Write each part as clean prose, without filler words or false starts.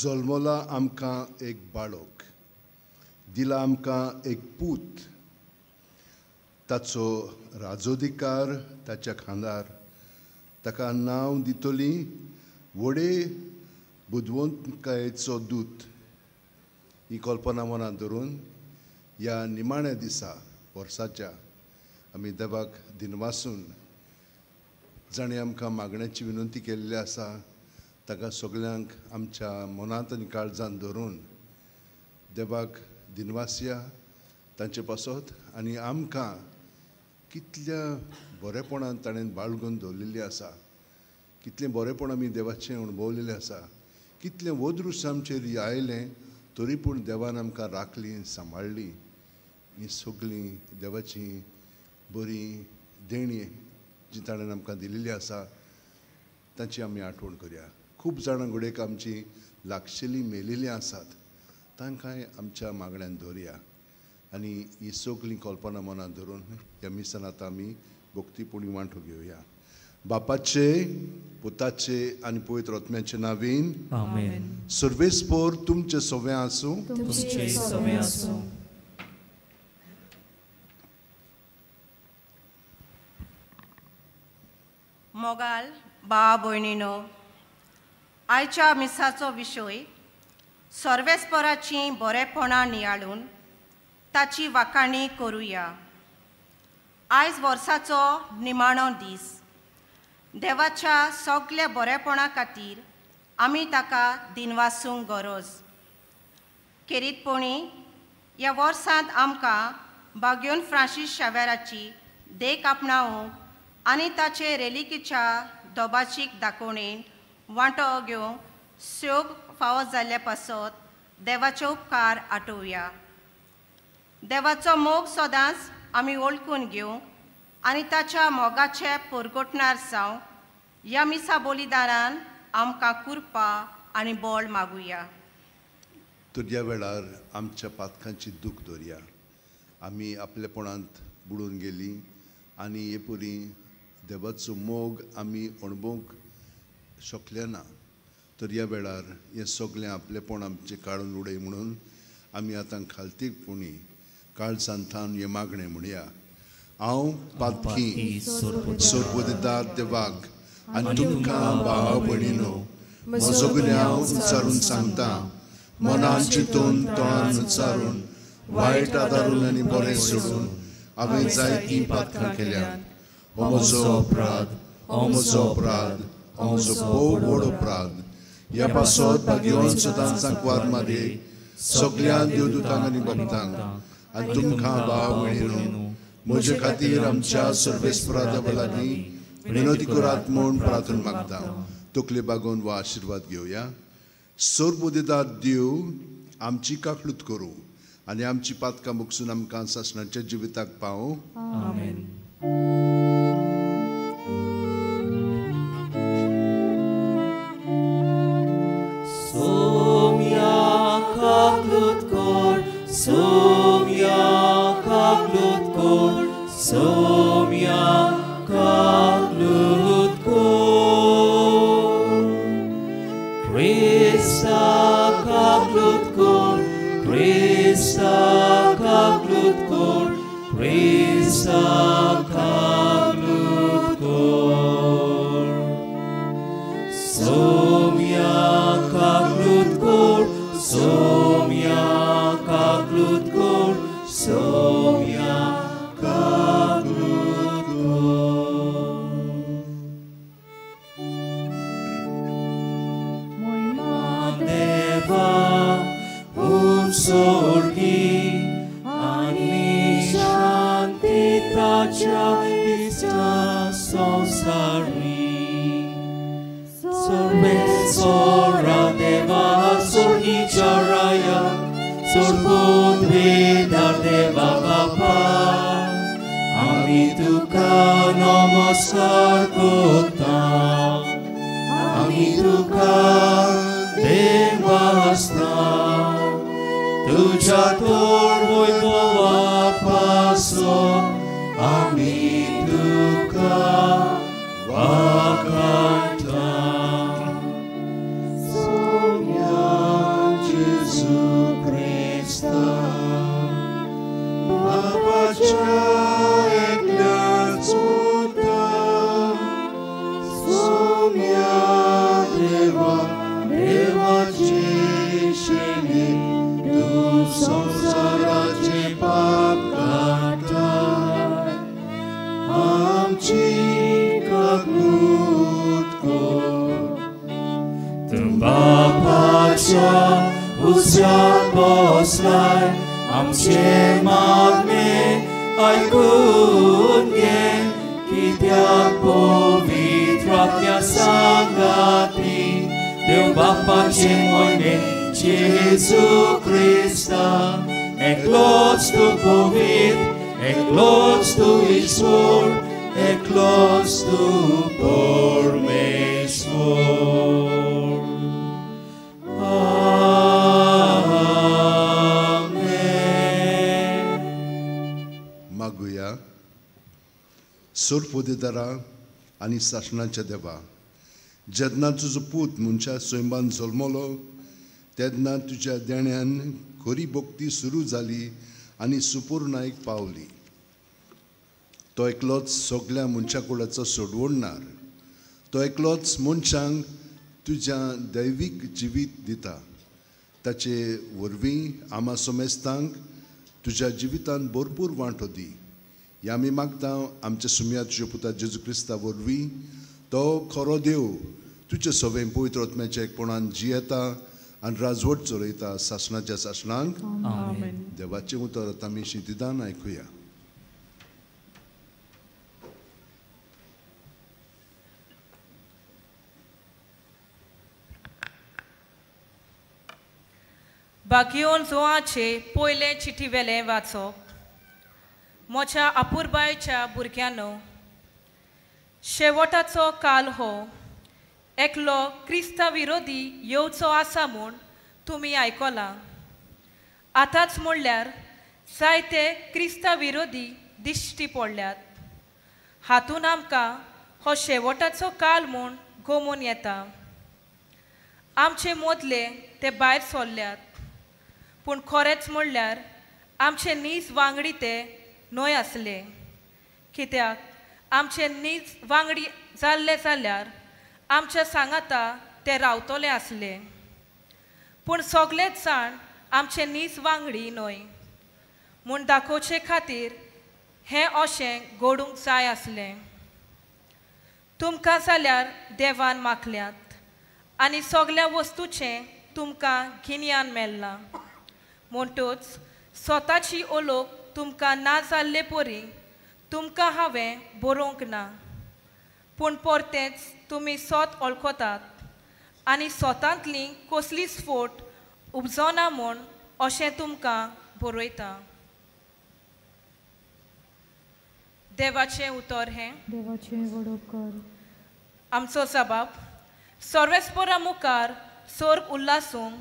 जल्मला आमकां एक बाळक, दिला आमकां एक पूत, ताचो राजोधिकार ताच्या खांदार, ताका नांव दितली व्हडे बुदवंतकायेचो दूत. ही कल्पना मनांत धरून ह्या निमाण्या दिसा वर्साच्या आमी देवाक दिनवासून जाणें आमकां मागण्याची विनंती केल्ली आसा ताका सगल्यांक आमच्या मनांत आनी काळजांत धरून देवाक दिनवासया तांचे पासत आनी आमकां कितल्या बरेपणान ताणें बाळगून दवरिल्लें आसा, कितलें बरेपण आमी देवाचें अणभवलेलें आसा, कितलें वदृश्य आमचेर आयलें तरी पूण देवान आमकां राखली सांबाळ्ळी. ही सगळीं देवाची बरी देणी जी ताणें आमकां दिल्ली आसा ताची आमी आठवण करया. खूब जाणां घडयेक आमची लागशिल्लीं मेलिल्लीं आसात तांकांय आमच्या मागण्यान धरया आनी ही सगळीं कल्पना मनांत धरून ह्या मिसान आतां आमी भक्तीपुणी वांटो घेवया. बापाचे, पुताचे आनी पवित्र आत्म्याचे नांवान आमेन. सर्वेस्पोर तुमचे सवें आसूं. तुमचे सवें आसूं. मोगाल बा भयणीनो, आयच्या मिसाचो विशय सर्वेस्पराचीं बरेपणां नियाळून ताची वाखाणी करुया. आयज वर्साचो निमाणो दीस. देवाच्या सगल्या बरेपणा खातीर आमी ताका दिनवासूंक गरज. खेरीतपणी ह्या वर्सांत आमकां बाग्योन फ्रांसीस शावेराची देख आपणावंक आनी ताचे रेलिकीच्या दोबाचीक दाखोवणेन वांटो घेवंक सोग फावो जाल्ल्या पासत देवाचे उपकार आठोवया. देवाचो मोग सदांच आमी वळखून घेवंक आनी ताच्या मोगाचे परगटणार जावंक ह्या मिसा बलिदारान आमकां कृपा आनी बळ मागुया. तर ह्या वेळार आमच्या पातकांची दूख दवरया. आमी आपलेपणांत बुडून गेली आनी हे परी देवाचो मोग आमी अणभवंक शकले ना. तर ह्या वेळार हें सगळें आपलेपण आमचें काडून उडय म्हणून आमी आतां खालतीपणी काळजान थावन हें मागणें म्हणया. हांव पातकी सोरपोदिदार देवाक आनी तुमकां भाव भयणीनो म्हजो गुन्यांव उच्चारून सांगता, मनान चिंतून तोंडान उच्चारून वायट आदारून आनी बरें सोडून हांवें जायतीं पातकां केल्यात. हो म्हजो अपराध, हो म्हजो अपराध, हो म्हजो भोव व्हड अपराध. ह्या पासत भाग्यवंत सदांच सांकवार मारये सगळ्या देवदूतांक आनी भक्तांक आनी तुमकां भाव भयणीनो म्हजे खातीर आमच्या सर्वेस्परा देवा लागीं विनवती करात म्हूण प्रार्थना मागता. तकले बागोवन वा आशिर्वाद घेवया. सर्वबुद्धिदार देव आमची काकळूत करूं आनी आमची पातकां मुकसून आमकां सासणाच्या जिविताक पावूं. आमेन. सोम्या काकलूत कर, सोम्या काकलूत कर, सोम्या काकलूत कर. क्रिस्ता काकलूत कर, क्रिस्ता काकलूत कर, क्रिस्ता काकलूत कर. सोम्या काकलूत कर, सोम्या काकलूत कर, सोम्या काकलूत कर. मोयमा देवा सोर्गी आनी शांतिताच्या दिसा संवसारी. सर्वेस्परा देवा सोर्गीच्या राया, सोर्गुद्वेदार देवा बापा, आमी तुका नमस्कार करता, आमी तुका देवासता. तुझ्या तोर वैभवा पासो आमी तुका वाखाणटा. सोम्या जेजू क्रिस्ता बापाच्या एकल्याच पुता, सोम्या देवा देवाचे शेणी संसाराचे पाप काडटा, आमची काकलूत कर. तूं बापाच्या उस्यांत बसलाय, आमचें मागणें आयकून घे, कित्याक पवित्र आत्म्या सांगाती देव बापाचे मोहिमेन जेजू क्रिस्ता, एकलोच तूं पवित्र, एकलोच तूं ईश्वर, एकलोच तूं परमेश्वर. आमेन. मागुया. सोरपोदेदारा आनी सासणाच्या देवा, जेन्ना तुजो पूत मनशा स्वयंबान जल्मलो तेन्ना तुज्या देण्यान खरी भक्ती सुरू जाली आनी सुपूर्णायक पावली. तो एकलोच सगल्या मनशा कुळाचो सोडवणणार, तो एकलोच मनशांक तुज्या दैवीक जिवीत दिता. ताचे वरवीं आमा समेस्तांक तुज्या जिवितान भरपूर वांटो दी. ह्या आमी मागता आमच्या सुमया तुज्या पुता जेजू क्रिस्ता वरवीं. तो खरो देव तुजे सवें पवित्र आत्म्याच्या एकपणान जियेता आनी राजवट चलयता सासणाच्या सासणांक. देवाचें उतर आतां आमी शितिदान आयकुया. बागियोन जोआचे पयले चिठी वेलें वाचप. म्हज्या अपुरबायेच्या भुरग्यांनो, शेवटाचो काल हो एकलो क्रिस्ता विरोधी येवचो आसा म्हूण तुमी आयकलां. आतांच म्हणल्यार जायते क्रिस्ता विरोधी दिश्टी पडल्यात. हातून आमकां हो शेवटाचो काल म्हूण गोमून येता. आमचे मोदले ते भायर सरल्यात, पूण खरेंच म्हणल्यार आमचे नीज वांगडी ते न्हय आसले. कित्याक आमचे नीज वांगडी जाल्ले जाल्यार आमच्या सांगाता ते रावतले आसले. पूण सगळेच जाण आमचे नीज वांगडी न्हय म्हूण दाखोवचे खातीर हें अशें घडूंक जाय आसलें. तुमकां जाल्यार देवान मागल्यात आनी सगळ्या वस्तूचें तुमकां गिन्यान मेळ्ळां. म्हणटूच स्वताची ओलोक तुमकां ना जाल्ले परी तुमकां हांवें बरोवंक ना, पूण परतेंच तुमी सोत वळखतात आनी सोतांतली कसलीच फोट उपजना म्हूण अशें तुमकां बरयता। देवाचें उतर हें। देवाचें व्हड उपकार। आमचो सबाब सर्वेस्पोरा मुखार सोर्ग उल्लासूंक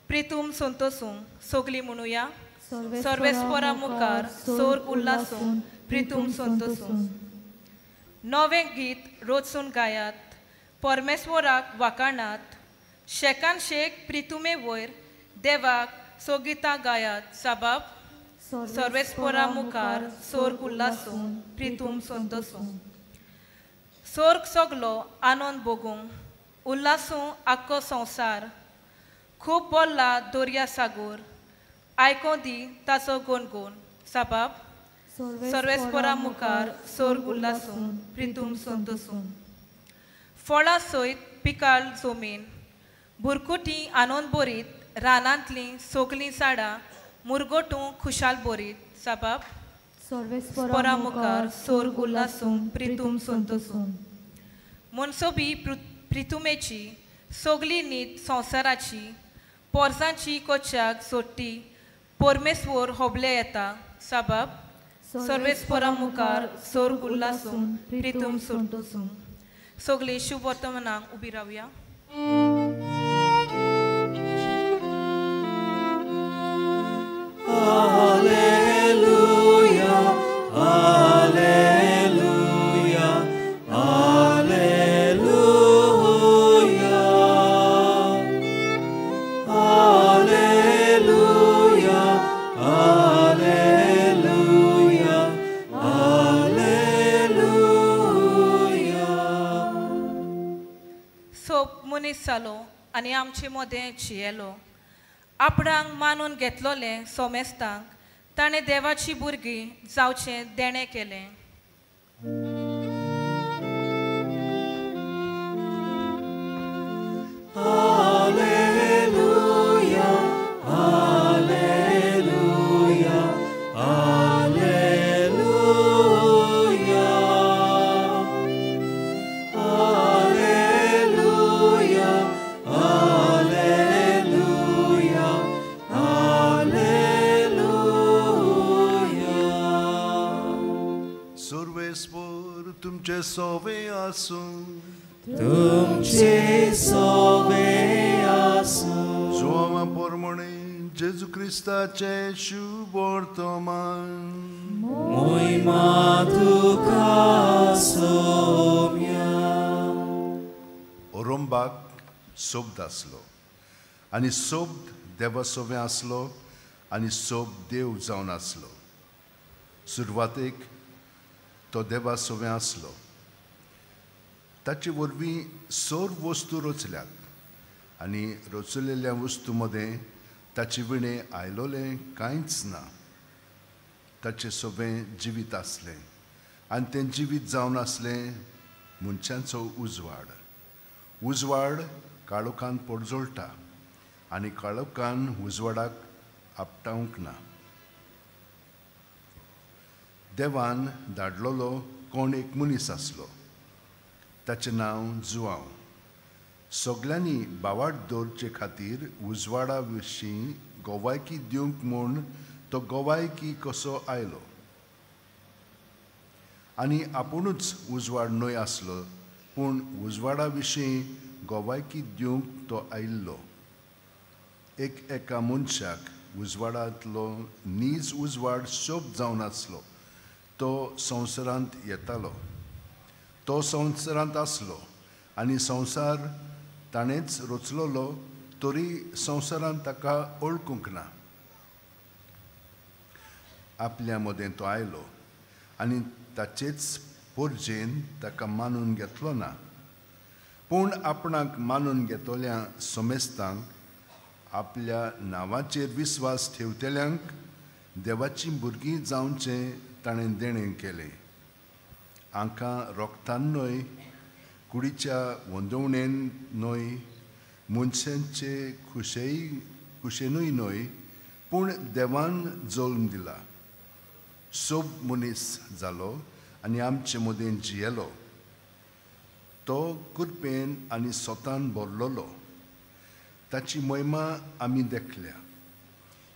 प्रितूम संतोसूंक सगलीं म्हणुया। सर्वेस्पोरा मुखार सोर्ग उल्लासूंक प्रितूम संतोसूंक। नवें गीत रोचून गायात, परमेश्वराक वाखाणात, शेकान शेक प्रितुमे वयर देवाक सोगितां गायात। सबाब सर्वेस्पोरा मुखार सोर्ग उल्लासूंक प्रितूम संतोसूंक। सोर्ग सगलो आनंद भोगूंक उल्लासूं आख्खो संवसार, खूब बोल्ला दर्या सागोर आयकों दी ताचो गोनगोन। सबाब सर्वेस्पोरा मुखार सोर्ग उल्लासूंक प्रितूम संतोसूंक। फळां सयत पिकाळ जमीन बुरकुटी आनंद भरीत, रानांतलीं सगलीं झाडां मुरगोटूं खुशाल भरीत। सबाब सर्वेस्पोरा मुखार सोर्ग उल्लासूंक प्रितूम संतोसूंक। मनसोबी प्रितुमेची सगली नीत संवसाराची पोरसांची कोच्याक सोडटी परमेश्वर होबले येता। सबाब सर्वेस्पोरा मुखार सोर्ग उल्लासूंक प्रितूम संतोसूंक। सगलीं शुभ वर्तमानाक उबी रावया। Alleluia, Alleluia, Alleluia, Alleluia, Alleluia, Alleluia. सोप मनीस जालो आनी आमचे मदें जियेलो, आपणाक मानून घेतलोलें सोमेस्तांक ताणें देवाची भुरगीं जावचें देणें केलें। Alleluia, Alleluia, Alleluia, Alleluia, Alleluia, Alleluia. सर्वेस्पोर तुमचे सोवे आसूं, तुमचे सोवे आसूं। जुआंवा पोरमणे जेजू क्रिस्ताचे शुभ वर्तमान। मोहिमा तुका सोम्या। ओरोंबाक सोब्द आसलो आनी सोब्द देवा सोवे आसलो आनी सोब देव जावन आसलो। सुरवातेक तो देवा सोवे आसलो। ताचे वरवीं सर्व वस्तू रचल्यात आनी रचलेल्या वस्तू मदें ताचे विणें आयलोलें कांयच ना। ताचें सोबें जिवीत आसलें आनी तें जिवीत जावन आसलें मनशांचो उजवाड। उजवाड काळोखान पोडजोळटा आनी काळोखान उजवाडाक आपटावंक ना। देवान धाडलोलो कोण एक मनीस आसलो, ताचें नांव जुआंव। सगल्यांनी बावाट दवरचे खातीर उजवाडा विशीं गोवायकी दिवंक म्हूण तो गोवायकी कसो आयलो आनी आपुणूच उजवाड न्हय आसलो, पूण उजवाडा विशीं गोवायकी दिवंक तो आयिल्लो। एक एका मनशाक उजवाडांतलो नीज उजवाड शोभ जावन आसलो। तो संवसारांत येतालो, तो संवसारांत आसलो आनी संवसार ताणेंच रचलोलो, तरी संवसारांत ताका वळखूंक ना। आपल्या मदें तो आयलो आनी ताचेच पोरजेन ताका मानून घेतलो ना, पूण आपणाक मानून घेतल्या समेस्तांक, आपल्या नांवाचेर विस्वास ठेवतल्यांक देवाचीं भुरगीं जावचें ताणें देणें केलें। हांकां रोगतान न्हय, कुडीच्या वंदवणेन न्हय, मनशांचे खुशेनूय न्हय, पूण देवान जल्म दिला। सोब मनीस जालो आनी आमचे मदें जियेलो. तो कृपेन आनी सोतान भरलेलो. ताची मोहिमा आमी देखल्या.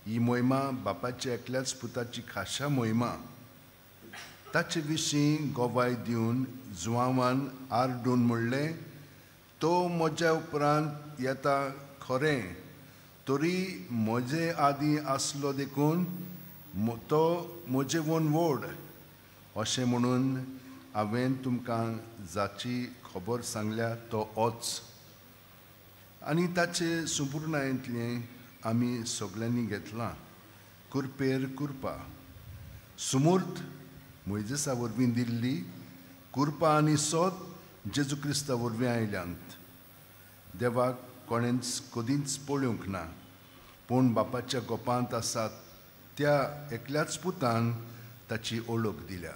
ही मोहिमा बापाच्या एकल्याच पुताची खाशा मोहिमा. ताचे विशीं गोवाय दिवन जुवांवान आरडून म्हणलें, तो म्हज्या उपरांत येता खरें, तरी म्हजे आदीं आसलो देखून तो म्हजे वोन व्हड. अशें म्हणून हांवें तुमकां जाची खबर सांगल्या तो ओच. आनी ताचे संपूर्णायेंतलें आमी सगल्यांनी घेतलां, कुरपेर कुरपा. सुमूर्त मोयजेसा वरवीं दिल्ली कुरपा आनी सोत जेजू क्रिस्ता वरवीं आयल्यांत. देवाक कोणेंच कदींच पळोवंक ना, पूण बापाच्या गोपांत आसात त्या एकल्याच पुतान ताची ओळख दिल्या.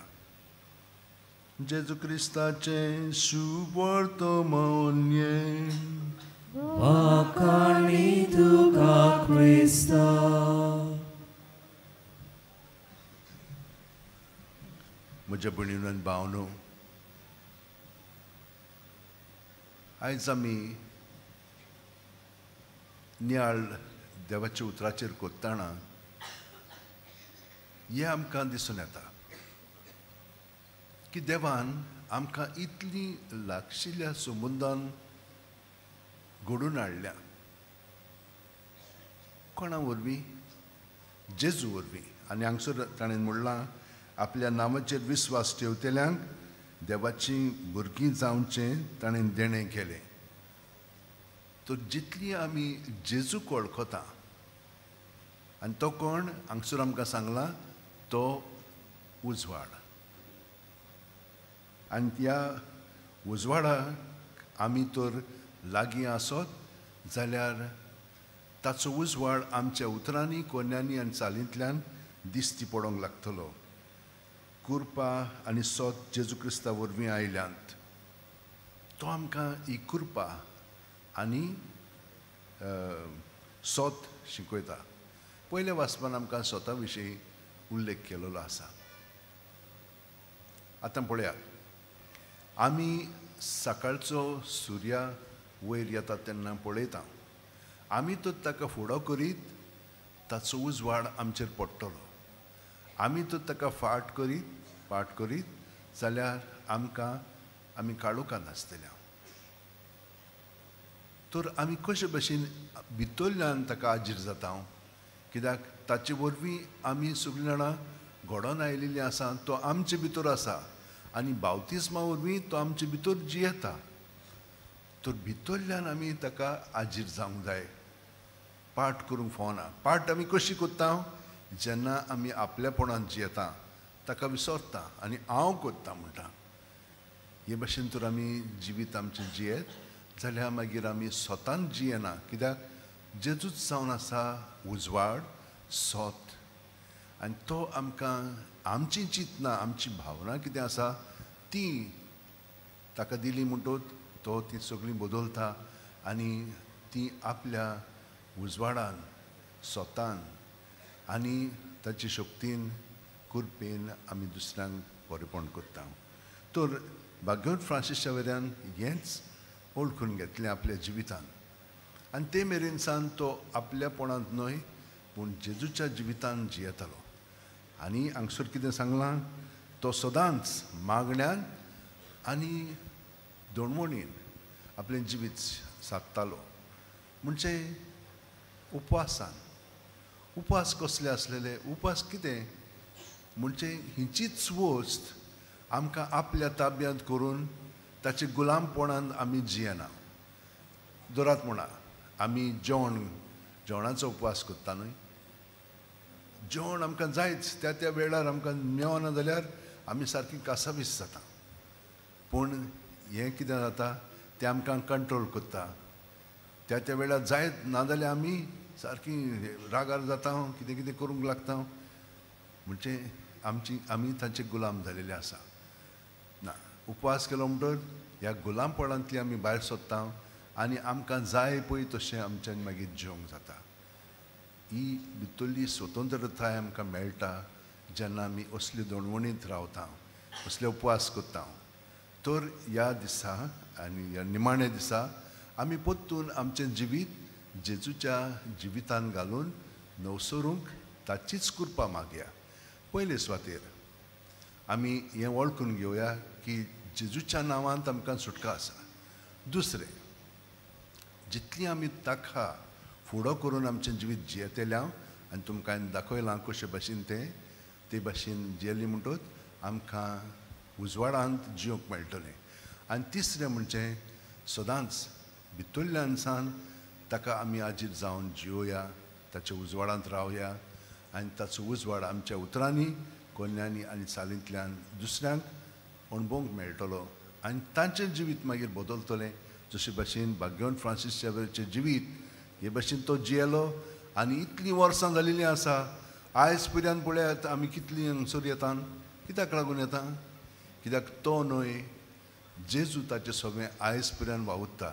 जेजू क्रिस्ताचें सुवर्तमान्य. वाखाणी तुका क्रिस्ता. म्हज्या भयणीनो आनी भावनो, आयज आमी नियाळ देवाच्या उतराचेर कोत्ताना हें आमकां दिसून येता की देवान आमकां इतली लागशिल्ल्या संबंदान घडून हाडल्या. कोणा वरवीं? जेजू वरवीं. आनी हांगसर ताणें म्हणलां, आपल्या नांवाचेर विस्वास ठेवतल्यांक देवाची भुरगीं जावचें ताणें देणें केलें. तर जितली आमी जेजूक वळखता, आनी तो कोण हांगसर आमकां सांगला, तो उजवाड. आनी त्या उजवाडाक आमी तर लागीं आसत जाल्यार ताचो उजवाड आमच्या उतरांनी, कोन्यांनी आनी चालींतल्यान दिश्टी पडोंक लागतलो. कुरपा आनी सोत जेजू क्रिस्ता वरवीं आयल्यांत. तो आमकां ही कुरपा आनी सोत शिकयता. पयल्या वाचपान आमकां सोता विशीं उल्लेख केलेलो आसा. आतां पळयात, आमी सकाळचो सुर्या वयर येता तेन्ना पळयता, आमी तर ताका फुडो करीत ताचो उजवाड आमचेर पडटलो. आमी तर ताका फाट करीत जाल्यार आमकां आमी काळोखांत आसतले. तर आमी कशे भशेन भितरल्यान ताका आजीर जाता, कित्याक ताचे वरवीं आमी सगळीं जाणां घडोवन आयिल्लीं आसा. तो आमचे भितर आसा आनी बावतिस्मा वरवीं तो आमचे भितर जियेता. तर भितरल्यान आमी ताका आजीर जावंक जाय, पाठ करूंक फावना. पाठ आमी कशी करता? जेन्ना आमी आपल्यापणान जियेता ताका विसरता आनी हांव करता म्हणटा. हे भशेन तर आमी जिवीत आमचें जियेत जाल्यार मागीर आमी स्वतान जियेना, कित्याक जेजूच जावन आसा उजवाड, सोत. आनी तो आमकां आमची चिंतना, आमची भावना कितें आसा ती ताका दिली म्हणटोच तो ती सगळीं बदलता आनी ती आपल्या उजवाडान, सोतान आनी ताची शक्तीन, कृपेन आमी दुसऱ्यांक बरेपण करता. तर भाग्यवंत फ्रांसीस शावेऱ्यान हेंच वळखून घेतलें आपल्या जिवितान. आनी ते मेरेन सान तो आपल्यापणांत न्हय पूण जेजूच्या जिवितान जियेतालो. आनी हांगसर कितें सांगलां, तो सदांच मागण्यान आनी दोणवणीन आपलें जिवीत सादतालो. म्हणजे उपवासान. उपवास कसले आसलेले? उपवास कितें म्हणजे हिचीच वस्त आमकां आपल्या ताब्यांत करून ताचे गुलामपणान आमी जियेना. दरात म्हणा, आमी जेवणाचो उपवास करता न्हय. जेवण आमकां जायच, त्या त्या वेळार आमकां मेवना जाल्यार आमी सारकी कासावीस जाता. पूण हें कितें जाता तें आमकां कंट्रोल करता. त्या त्या वेळार जायत ना जाल्यार आमी सारकी रागार जाता, कितें कितें करूंक लागता. म्हणजे आमी तांचे गुलाम जालेले आसा. ना उपवास केलो म्हणटर ह्या गुलामपणांतली आमी भायर सोदता आनी आमकां जाय पळय तशें आमच्यान मागीर जेवंक जाता. ही भितरली स्वतंत्रताय आमकां मेळटा जेन्ना आमी असली दोणवणींत रावता, असले उपवास करता. तर ह्या दिसा आनी ह्या निमाण्या दिसा आमी परतून आमचें जिवीत जेजूच्या जिवितान घालून नवसरूंक ताचीच कृपा मागया. पयले सुवातेर आमी हें वळखून घेवया की जेजूच्या नांवांत आमकां सुटका आसा. दुसरें, जितली आमी ताका फुडो करून आमचें जिवीत जियेतले आनी तुमकां हांवें दाखयलां कशे भाशेन तें ते भाशेन जियेली म्हणटच आमकां उजवाडांत जिवंक मेळटलें. आनी तिसरें म्हणजे सदांच भितरल्यान सान ताका आमी आजीर जावन जियोया, ताच्या उजवाडांत रावया आनी ताचो उजवाड आमच्या उतरांनी, कोन्यांनी आनी चालींतल्यान दुसऱ्यांक अणभवंक मेळटलो आनी तांचें जिवीत मागीर बदलतलें. जशे भाशेन भाग्यवंत फ्रांसीस शावेराचें जिवीत हे भाशेन तो जियेलो आनी इतलीं वर्सां जालेलीं आसा. आयज पर्यंत पळयात आमी कितलीं हांगसर येता, कित्याक लागून येता? कित्याक तो न्हय जेजू ताचें सगळें आयज पर्यंत वावुरता.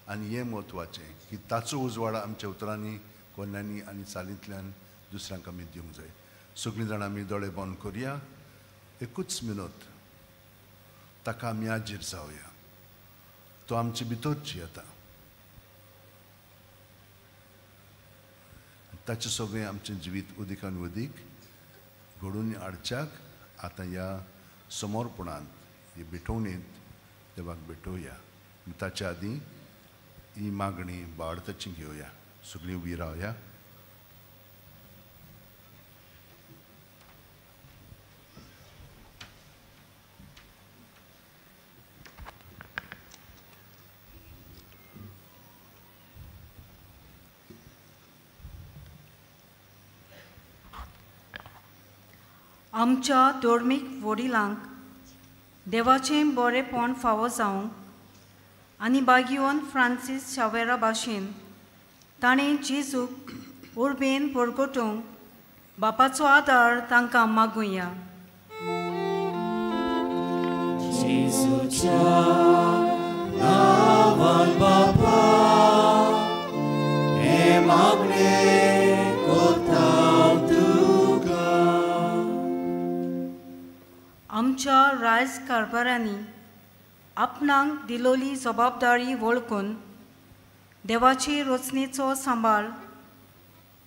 आनी हें म्हत्वाचें की ताचो उजवाड आमच्या उतरांनी, कोन्यांनी आनी चालींतल्यान दुसऱ्यांक आमी दिवंक जाय. सगळीं जाणां आमी दोळे बंद करुया, एकूच मिनत, ताका आमी आजीर जावया. तो आमचे भितर जियेता, ताचें सगळें आमचें जिवीत उदीकान उदीक घडून हाडच्याक आतां ह्या समर्पणांत, हे भेटवणेंत देवाक भेटोवया. ताच्या आदीं ही मागणी बाळताची घेवया. सगळीं उबी रावया. आमच्या धर्मीक वडिलांक देवाचें बरेंपण फावो जावंक आनी बागियोन फ्रांसीस शावेरा भाशेन ताणें जेजूक उर्बेन परगटूंक बापाचो आदार तांकां मागुया. जेजूच्या नांवान बापा हें मागणें करता तुका. आमच्या रायज कारभारांनी आपणाक दिलोली जबाबदारी वळखून देवाची रचनेचो सांबाळ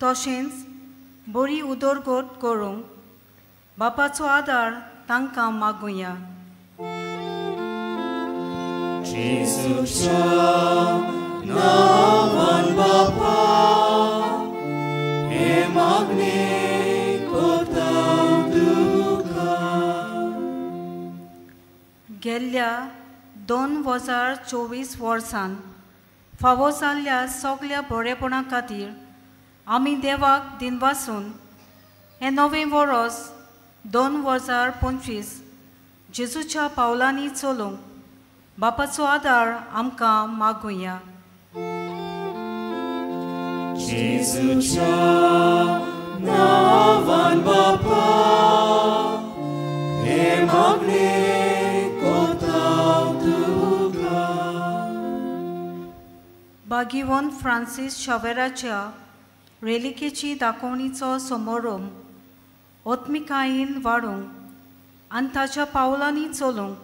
तशेंच बरी उदरगत करूंक बापाचो आदार तांकां मागुया. जेजूच्या नांवान बापा हें मागणें करता तुका. गेल्ल्या 2024 वर्सान फावो जाल्ल्या सगल्या बरेपणा खातीर आमी देवाक दिनवासून हें नवें वर्स 2025 जेजूच्या पावलांनी चलूंक बापाचो आदार आमकां मागुया. जेजूच्या नांवान बापा हें मागणें करता तुका. बागिवन फ्रांसीस शावेराच्या रेलिकेची दाखोवणीचो समारोप ओत्मिकायेन वाडूंक आनी ताच्या पावलांनी चलूंक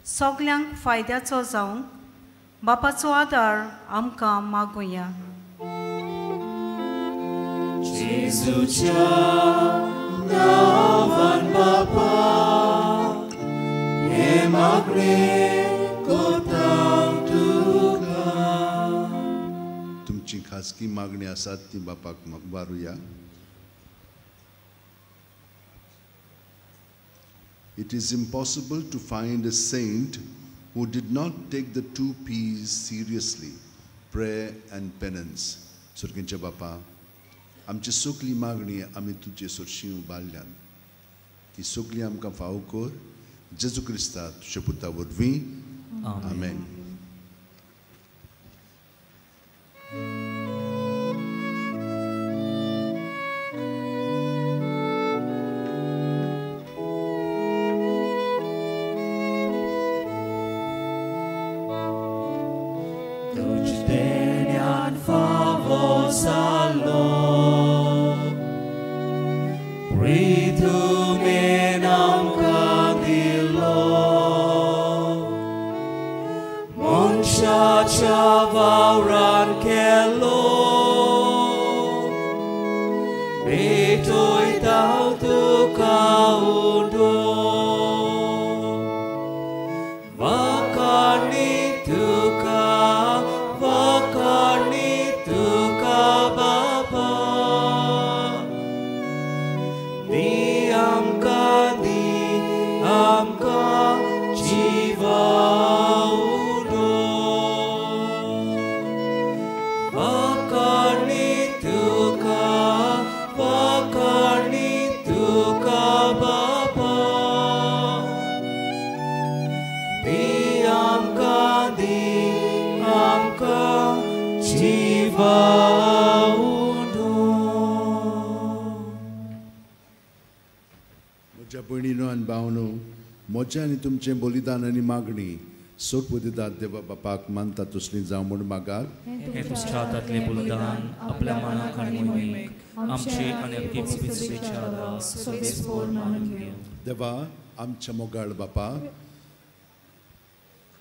सगल्यांक फायद्याचो जावंक बापाचो आदार आमकां मागुया. जेजूच्या नांवान बापा हें मागणें करता तुका. तुमची खाजगी मागणी आसात ती बापाक वारुया. It is impossible to find a saint who did not take the two P's seriously, prayer and penance. सुरगेंच्या बापा, आमची सगली मागणी आमी तुजे सरशीं उबारल्यान, ती सगली आमकां फावो कर. जेजू क्रिस्ता तुज्या पुता वरवीं, आमेन. Ritu menam kadilo म्हज्या भयणीनो आनी भावनो, म्हजें आनी तुमचें बलिदान आनी मागणी सोडपदितात देवा बापाक मानता तसली जावं म्हूण मागात. हें तुमच्या हातांतलें बलिदान आपल्या मनाक आनी मोहिमेक आमचे आनी आपली पवित्र सर्वेस्पोर मानून घेवं. देवा आमच्या मोगाळ बापा,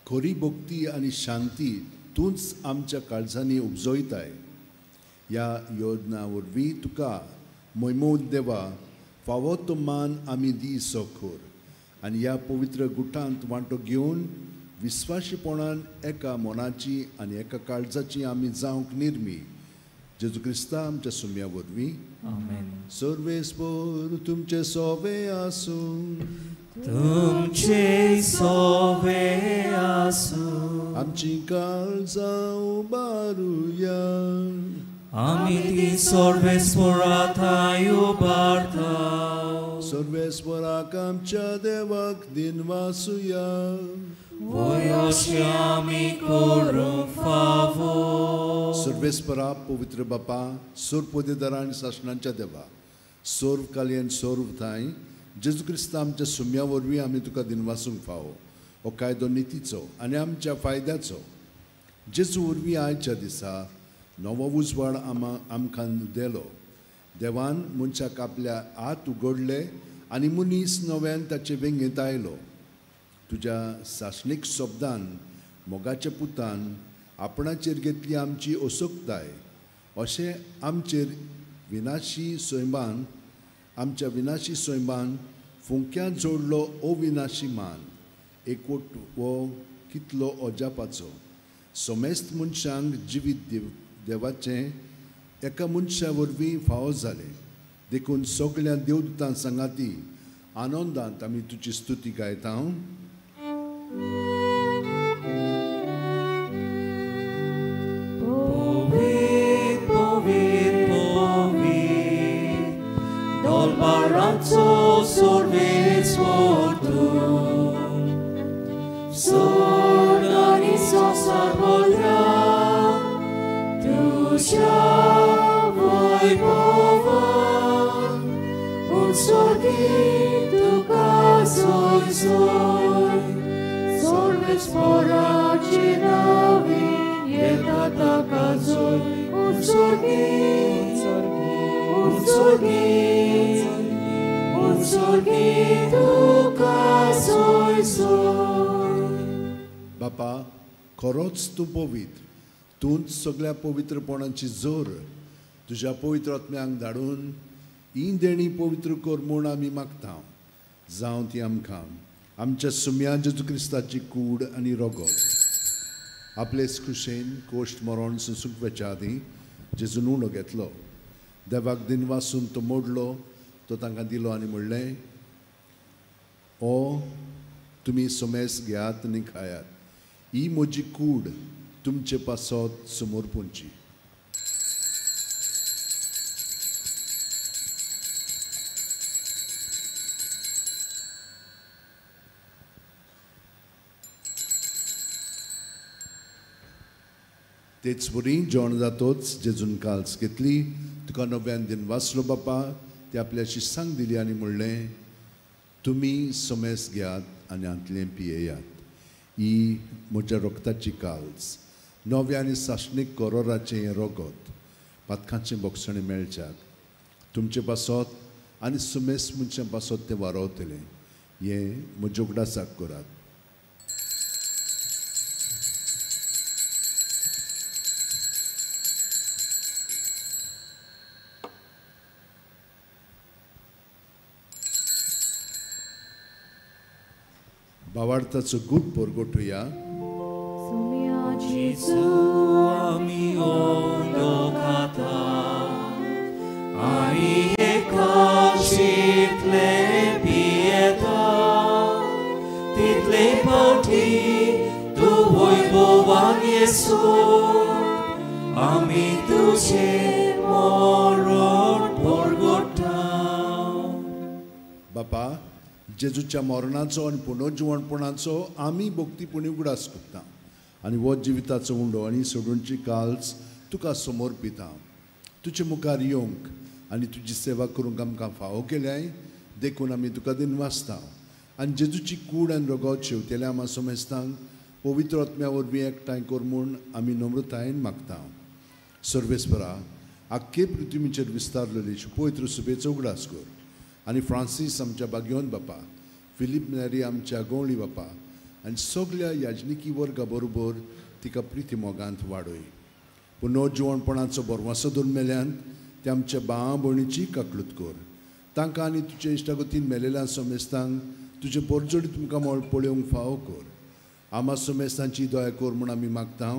खरी भक्ती आनी शांती तूंच आमच्या काळजांनी उपजयताय. ह्या योजना वरवीं तुका मोयमोद देवा फावो तो मान आमी दी सखोर आनी ह्या पवित्र गुटांत वांटो घेवन विस्वाशीपणान एका मनाची आनी एका काळजाची आमी जावंक निर्मी. जेजू क्रिस्ता आमच्या सुम्या वरवीं. आमेन. सर्वेस्पोर तुमचे सोवे आसूं. तुमचे सोवे आसूं. आमची काळजां उबारुया. आमी ती सर्वेस्पोरा थांय उबारता. सर्वेस्पोराक आमच्या देवाक दिनवासुया. वय अशें आमी करूंक फावो. सर्वेस्परा पवित्र बापा, सोरपोदेदारा आनी सासणांच्या देवा, सोर्व कालयन सोर्व थांय जेजू क्रिस्ता आमच्या सुम्या वरवीं आमी तुका दिनवासूंक फावो. हो कायदो नितीचो आनी आमच्या फायद्याचो. जेजू वरवीं आयच्या दिसा नवो उजवाड आमकां दिलो. देवान मनशाक आपल्या हात उगडले आनी मनीस नव्यान ताचे वेंगेंत आयलो. तुज्या सासणीक शब्दान मोगाच्या पुतान आपणाचेर घेतली आमची असोकताय. अशें आमचेर विनाशी सैमान आमच्या विनाशी सैमान फुंक्यांत जोडलो अविनाशी मान. एकवट हो कितलो अजापाचो. समेस्त मनशांक जिवीत देवाचें एका मनशा वरवीं फावो जालें. देखून सगळ्या देवदूतां सांगाती आनंदांत आमी तुजी स्तुती गायता. पवित्र पवित्र पवित्र दरबाराचो सर्वेस्पोर तूं, स्वर्ग आनी संवसार भरला तुज्या वैभवान. उत्सर्गीत तुका सोय सोय, सर्वेस्पोराचे नांवे येता ताका जोय. उत्सर्गीत उत्सर्गीत उत्सर्गीत तुका सोय सोय. बापा, खरोच तूं पवित्र, तूंच सगळ्या पवित्रपणाची जोर. तुज्या पवित्र आत्म्यांक धाडून ही देणी पवित्र कर म्हूण आमी मागता. जावं ती आमकां आमच्या सुम्या जेजू क्रिस्ताची कूड आनी रगत. आपलेच खुशेन कोश्ट मरण सोंसूंक वचच्या आदीं जेजून उणो घेतलो, देवाक दिनवासून तो मोडलो, तो तांकां दिलो आनी म्हणलें, ओ तुमी समेस घेयात आनी खायात, ही म्हजी कूड तुमचे पासत समर्पूंची. तेच वरी जेवण जातोच जेजून काल्स घेतली, तुका नव्यान दिन वाचलो बापा, ते आपल्या शिस्सांक दिली आनी म्हणलें, तुमी समेस घेयात आनी हांतलें पियेयात, ही म्हज्या रक्ताची काल्स, नव्या आनी सासणीक करोराचें हें रगत, पातकांचें बोगसणें मेळच्याक तुमचे पासत आनी सुमेस मनशां पासत तें वारोवतलें. हें म्हज्या उगडासाक करात. भावार्थाचो गूट परगटुया. जेजू आमी ओंदो खाता आनी हे काळशींतले पियेता, तितले फावटी तूं वैभवान येसू आमी तुजें मरण परगटा. बापा, जेजूच्या मरणाचो आनी पुनर्जिवणपणाचो आमी भक्तीपणी उगडास करता आनी हो जिविताचो उंडो आनी सोडूनची काल्स तुका समर्पिता. तुजे मुखार येवंक आनी तुजी सेवा करूंक आमकां फावो केल्याय देखून आमी तुका दिनवासता आनी जेजूची कूड आनी रगत शेवतेल्या आमा समेस्तांक पवित्र आत्म्या वरवीं एकठांय कर म्हूण आमी नम्रतायेन मागता. सर्वेस्परा आख्खे पृथ्वीचेर विस्तारलेली पवित्र सुबेचो उगडास कर आनी फ्रांसीस आमच्या बागयोन बापा, फिलीप नेरी आमच्या गवळी बापा आनी सगल्या याजनिकी वर्गा बरोबर तिका प्रिती मोगांत वाडय. पुनर्जिवणपणाचो बरवासो धरून मेल्यान ते आमच्या भावा भयणीची काकलूत कर. तांकां आनी तुजे इश्टागतीन मेलेल्या समेस्तांक तुजे पोरजोडी तुमकां मळ पळोवंक फावो कर. आमा समेस्तांची दया कर म्हूण आमी मागता.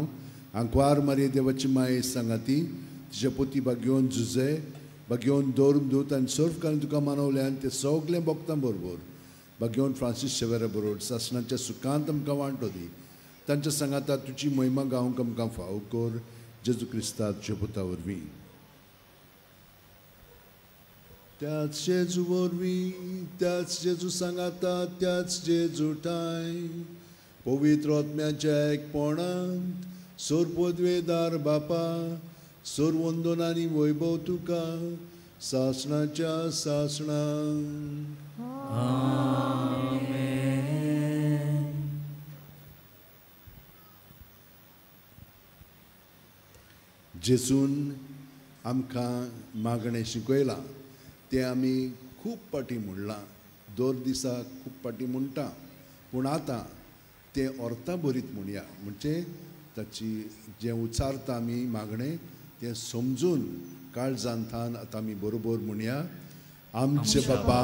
आंकवार मारये देवाची माये सांगाती तिच्या पोती बागयोन जुजे बागयोन दौर दूत आनी सर्व तुका मानवल्यान ते सगळें भोगतां बरोबर बागयोन फ्रांसीस शेवेरा बरोबर सासणाच्या सुखांत आमकां वांटो दी. तांच्या सांगाता तुजी महिमा गावंक आमकां फावो कर. जेजू क्रिस्ता तुज्या पुता वरवीं. त्याच जेजू वरवीं, त्याच जेजू सांगाता, त्याच जेजू ठांय पवित्र आत्म्याच्या एकपणांत सोरपदवेदार बापा सोरवंदन आनी वैभव तुका सासणाच्या सासणाक. जेजून आमकां मागणें शिकयलां तें आमी खूब फावटी म्हणलां, दर दिसा खूब फावटी म्हणटा, पूण आतां तें अर्था भरीत म्हणया. म्हणजे ताची जें उच्चारता आमी मागणें तें समजून काळजांतान आतां आमी बरोबर म्हणया. आमचे बापा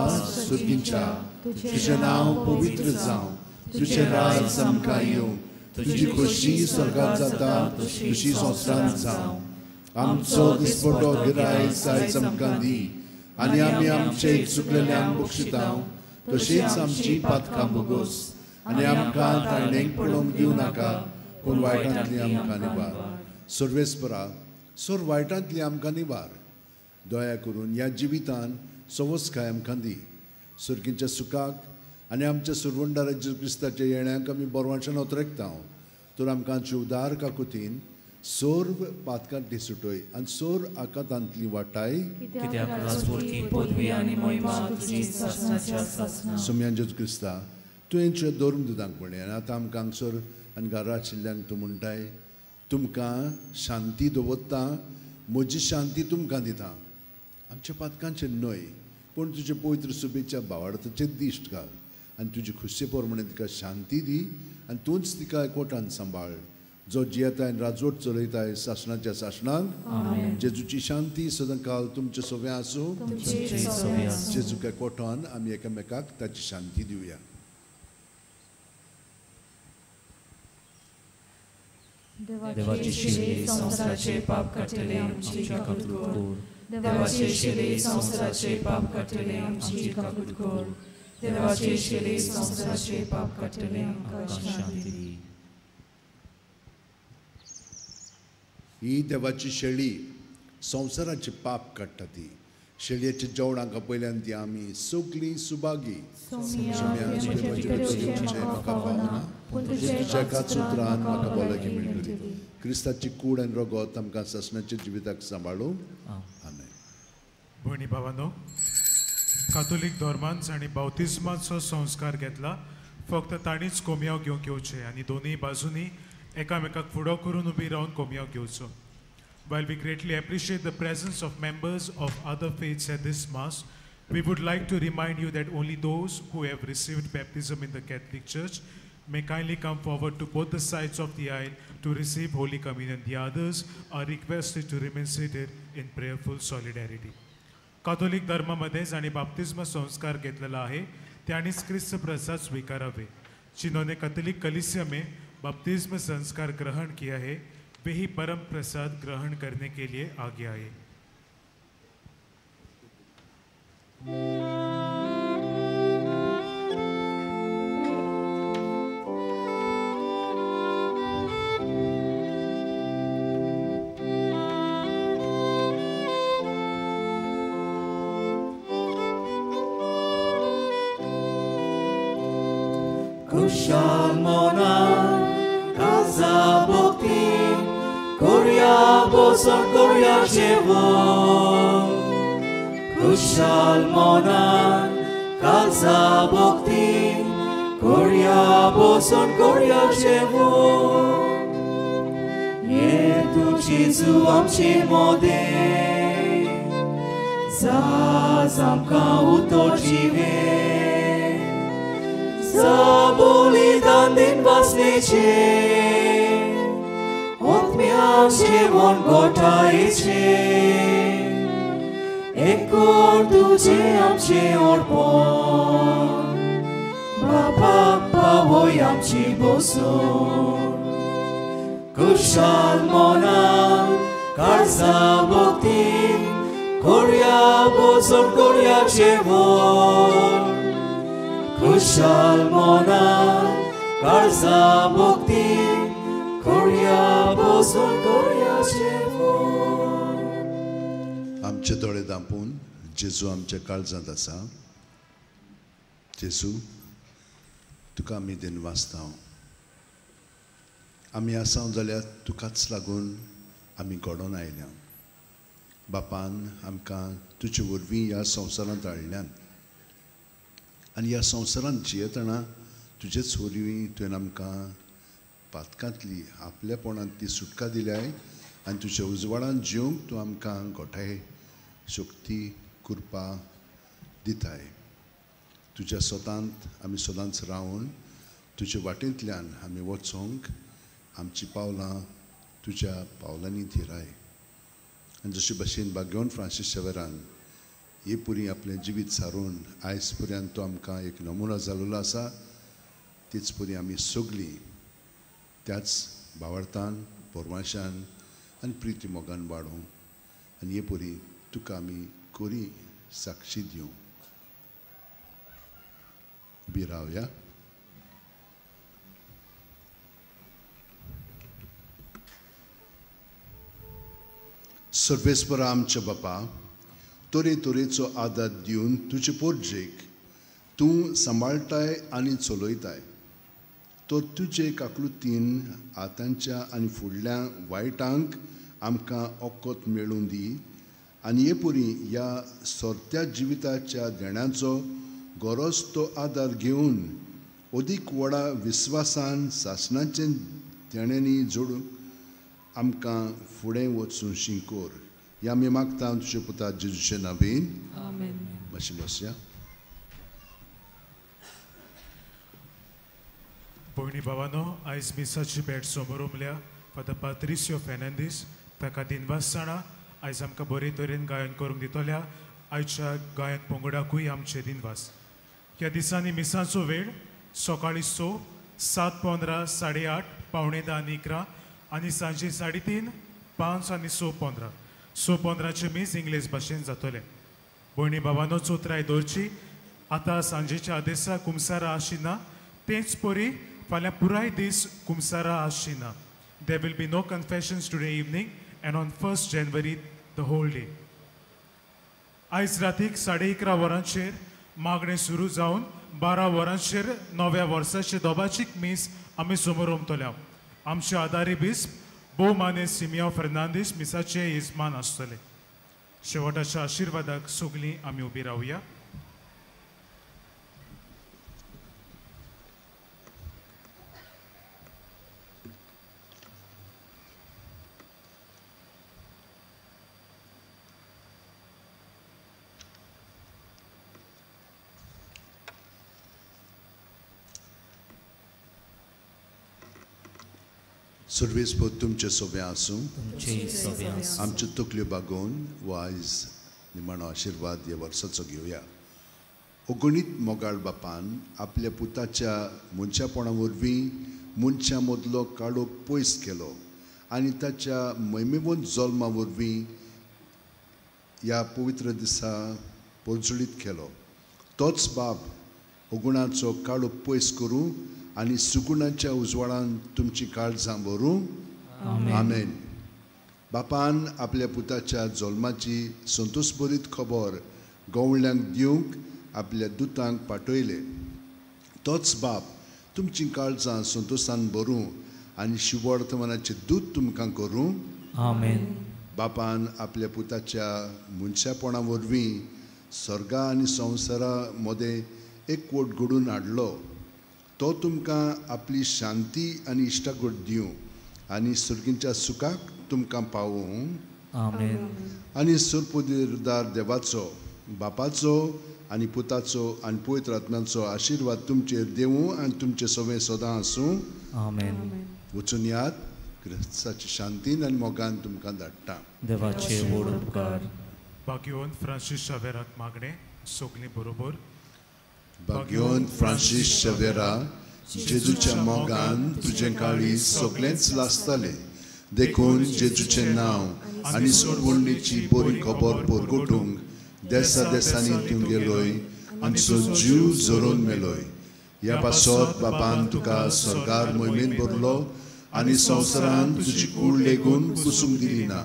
सुर्गींच्या, तुजें नांव पवित्र जावं, तुजें राज आमकां येवं, तुजी खोशी स्वर्गांत जाता तशी संवसारांत जावं. आमचो दिसपटो गिरायक आयज आमकां दी आनी आमी आमचे चुकलेल्यांक बक्षिता तशीच आमची पातकां भोगोस आनी आमकां ताणेक पळोवंक दिवं नाका, पूण वायटांतली आमकां निवार. सर्वेस्परा सर्व वायटांतली आमकां निवार. दया करून ह्या जिवितान सवसकाय आमकां दी. सर्गींच्या सुखाक आनी आमच्या सुरवंडारा जेजू क्रिस्ताच्या येण्याक आमी बरवांच्यान ओतरेकता. तर आमकां उदार काकुतीन सर्व पातकांतली सुटय आनी सर्व आकांतांतली वाटाय. सोम्यान जेजू क्रिस्ता तुवें तुज्या धर्म दुदांक म्हणलें आनी आतां आमकां हांगसर आनी घरा आशिल्ल्यांक तूं म्हणटाय, तुमकां शांती दवरता, म्हजी शांती तुमकां दिता. आमच्या पातकांचेर न्हय पूण तुजे पवित्र सुबेच्या भावार्थाचेर दिश्ट घाल आनी तुजी खुशे प्रमाणे तिका शांती दी आनी तूंच तिका एकवटान सांबाळ, जो जियेताय आनी राजवट चलयताय सासणाच्या सासणाक. जेजूची शांती सदांकाल तुमचे सोव्या आसूं. जेजूक एकवटान आमी एकामेकाक ताची शांती दिवया. देवाची शिले संवसाराचे पाप काडटले आमची काकूत कर. देवाचे शिले संवसाराचे पाप काडटले आमची काकूत कर. देवाचे शिले संवसाराचे पाप काडटले आमकां शांती दी. ही देवाची शेळी संवसाराचे पाप काडटा. ती शेळयेच्या जेवणाक पयल्यान ती आमी सगळीं सुभागी. म्हाका फावना, तुज्या एकाच उतरान म्हाका भलायकी मेळटली. क्रिस्ताची कूड आनी रगत आमकां सासणाच्या जिविताक सांबाळूं. आमेन. भयणी भावांनो, कातोलीक धर्मान जांणी बावतिज्माचो संस्कार घेतला फक्त तांणीच कोमयाव घेवंक येवचें आनी दोनूय बाजूंनी एकामेकाक फुडो करून उबी रावन कोमयाव घेवचो. While we greatly appreciate the presence of members of other faiths at this Mass, we would like to remind you that only those who have received baptism in the Catholic Church may kindly come forward to both the sides of the aisle to receive Holy Communion. The others are requested to remain seated in prayerful solidarity. Catholic धर्मामध्ये जांणी बाप्तिस्म संस्कार घेतलेला आहे त्यांनीच क्रिस्त प्रसाद स्वीकारावे. जिन्होंने Catholic कलीसिया में बपतिस्म संस्कार ग्रहण किया है वे ही परम प्रसाद ग्रहण करने के लिए आगे आए. Kushal monan kazabokti Korea bosor Korea jevon. Kushal monan काळजा भक्तीन कोरया बसून कोरया जेवण ये तूं जेजू आमचे मोदें जाज आमकां उतर जिवें जा बलिदान दिनवासनेचें आत्म्याक जेवण गोठायेचें एकोर तुजें आमचें अर्पण बापा पावय आमची बसून कुशाल मनान काळजा भक्तीन कोरया बसून कोरया जेवण कुशाल मनान काळजा भक्तीन कोरया बसून कोरया जेवण. आमचे दोळे दांपून जेजू आमच्या काळजांत आसा. जेजू तुका आमी दिनवासता. आमी आसा जाल्यार तुकाच लागून आमी घडोवन आयल्या. बापान आमकां तुजे वरवीं ह्या संवसारांत हाडल्यान आनी ह्या संवसारांत जियेतना तुजेच वरवीं तुवें आमकां पातकांतली आपलेपणांतली सुटका दिल्याय आनी तुज्या उजवाडान जिवंक तूं आमकां गोठाय शक्ती कृपा दिताय. तुज्या स्वतांत आमी सदांच रावन तुज्या वाटेंतल्यान आमी वचोंक आमची पावलां तुज्या पावलांनी थिराय. आनी जशे भशेन बागेवन फ्रांसीस शेवरान हे पुरी आपलें जिवीत सारून आयज पर्यंत तो आमकां एक नमुना जाल्लो आसा, तीच पुरी आमी सगळीं त्याच भावार्थान पोरवाशान आनी प्रिती मोगान वाडोवं आनी हे पुरी तुका आमी कोरी साक्षी दिवं. उबी रावया. सर्वेस्परा आमच्या बापा, तरे तरेचो आदार दिवन तुजे पोरजेक तूं सांबाळटाय आनी चलयताय. तर तुजे काकलुतीन आतांच्या आनी फुडल्या वायटांक आमकां ओकत मेळून दी आनी हे पुरी ह्या सोरत्या जिविताच्या देण्याचो गरज तो आदार घेवन अदीक व्हडा विस्वासान सासणाचे देण्यांनी जोडून आमकां फुडें वचूं शिंकोर. ह्या आमी मागता तुजे पुता जेजूचे नांवान. मातशें बसया. भयणी भावानो, आयज मिसाची भेट समोर फादर पात्रिसियो फेर्नांदीस ताका दिनवास जाणा. आयज आमकां बरे तरेन गायन करूंक दितल्या आयच्या गायन पंगडाकूय आमचे दिनवास. ह्या दिसांनी मिसाचो वेळ सकाळीं 6, 7:15, 8:30, 9:45 आनी 11 आनी सांजे 3:30, 5 आनी 6:15. 6:15 मीस इंग्लीश भाशेन जातलें. भयणी भावानो, चोत्राय दवरची. आतां सांजेच्या आदेसा कुमसारा आशिना, तेच परी फाल्यां पुराय दीस कुमसारा आशिना. There will be no confessions today evening and on 1st January the whole day. आयज रातीक 11:30 वरांचेर मागणें सुरू जावन 12 वरांचेर नव्या वर्साचे दोबाचीक मीस आमी समोर उमतल्या. आमचे आदारी बिस्प भोवमाने सिमियो फेर्नांदीस मिसाचे येजमान आसतले. शेवटाच्या आशिर्वादाक सगळीं आमी उबी रावया. सर्वेस्पर तुमचे सोबे आसूं. आमच्यो तकल्यो बागोवन वो आयज निमाणो आशिर्वाद ह्या वर्साचो घेवया. अगणीत मोगाळ बापान आपल्या पुताच्या मनशापणा वरवीं मनशां मदलो काळोख पयस केलो आनी ताच्या महिमेवंत जल्मा वरवीं ह्या पवित्र दिसा परजळीत केलो. तोच बाप अगुणाचो काळोख पयस करूं आनी सुगुणाच्या उजवाडान तुमची काळजां भरूं. आमेन. बापान आपल्या पुताच्या जल्माची संतोषभरीत खबर गवळ्यांक दिवंक आपल्या दुतांक पाठयले. तोच बाप तुमची काळजां संतोषान भरूं आनी शिववर्तमानाचें दूत तुमकां करूं. आमेन. बापान आपल्या पुताच्या मनशापणा वरवीं स्वर्गा आनी संवसारा मदें एकवट घडून हाडलो तो तुमकां आपली शांती आनी इश्टागत दिवं आनी सुर्गींच्या सुखाक तुमकां पावूं. आमेन. आनी सुरपुदीरदार देवाचो बापाचो आनी पुताचो आनी पवित्र आत्म्याचो आशिर्वाद तुमचेर देवूं आनी तुमचे सवें सदां आसूं. आमेन. वचून यात, क्रिस्ताची शांतीन आनी मोगान तुमकां धाडटा. देवाचे व्हड उपकार. भाग्यवंत फ्रांसीस शावेराक मागणें सगळीं बरोबर. भाग्यवंत फ्रांसीस शावेरा, जेजूच्या मोगान तुजें काळीज सगळेंच लासतालें, देखून जेजूचें नांव आनी सोडवणीची बरी खबर परगटूंक देसा देसांनी तूं गेलोय आनी जीव झरोवन मेलोय. ह्या पासत बापान तुका स्वर्गार मोहिमेन भरलो आनी संवसारान तुजी कूड लेगून कुसूंक दिली ना.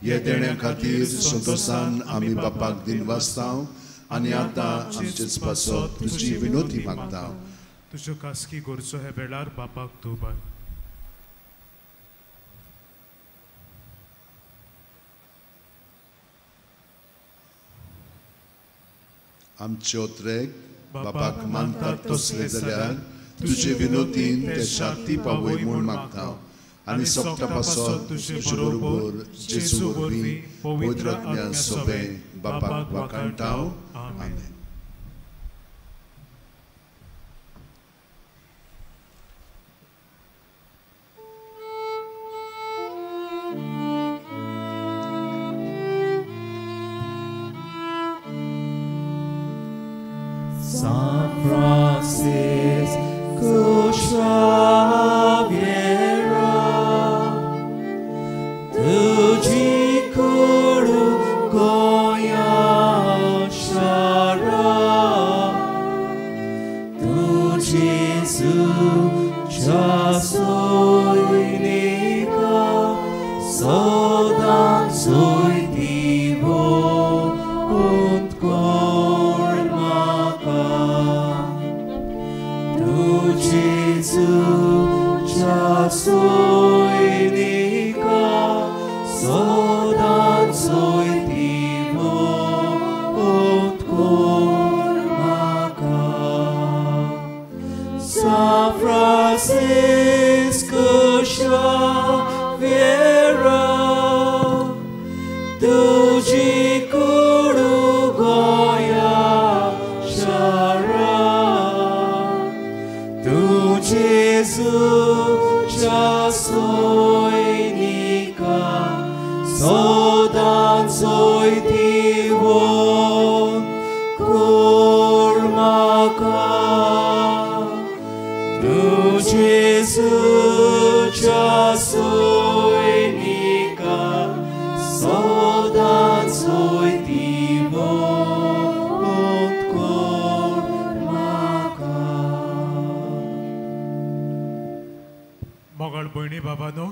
ह्या देण्या खातीर संतोशान आमी बापाक दिनवासता आनी आतां आमचेच पासत तुजी विनोती मागता. तुज्यो खासगी गरजो हे वेळार बापाक तूं बाय. आमचे ओत्रेक बापाक मानतात तसले जाल्यार तुजे विनोतीन ते शांती पावय म्हूण मागता आनी सोगटा पासत तुजे बरोबर जेजू वरवीं पवित्र आत्म्या सोबें बापाक वाखाणटा. आमेन. San Francisco Xavier, tuji kuru goya shara, tu Jesu jasoinika, sodan soitivo und kormaka. Tu Jesu jasoinika, sodan soitivo und kormaka. San Francisco Xavier, tuji kuru goya shara, tu Jesu jasoinika, sodan soitivo kormaka. Tu Jesu jasoinika, sodan soitivo und kormaka. मोगाळ भयणी बाबानो.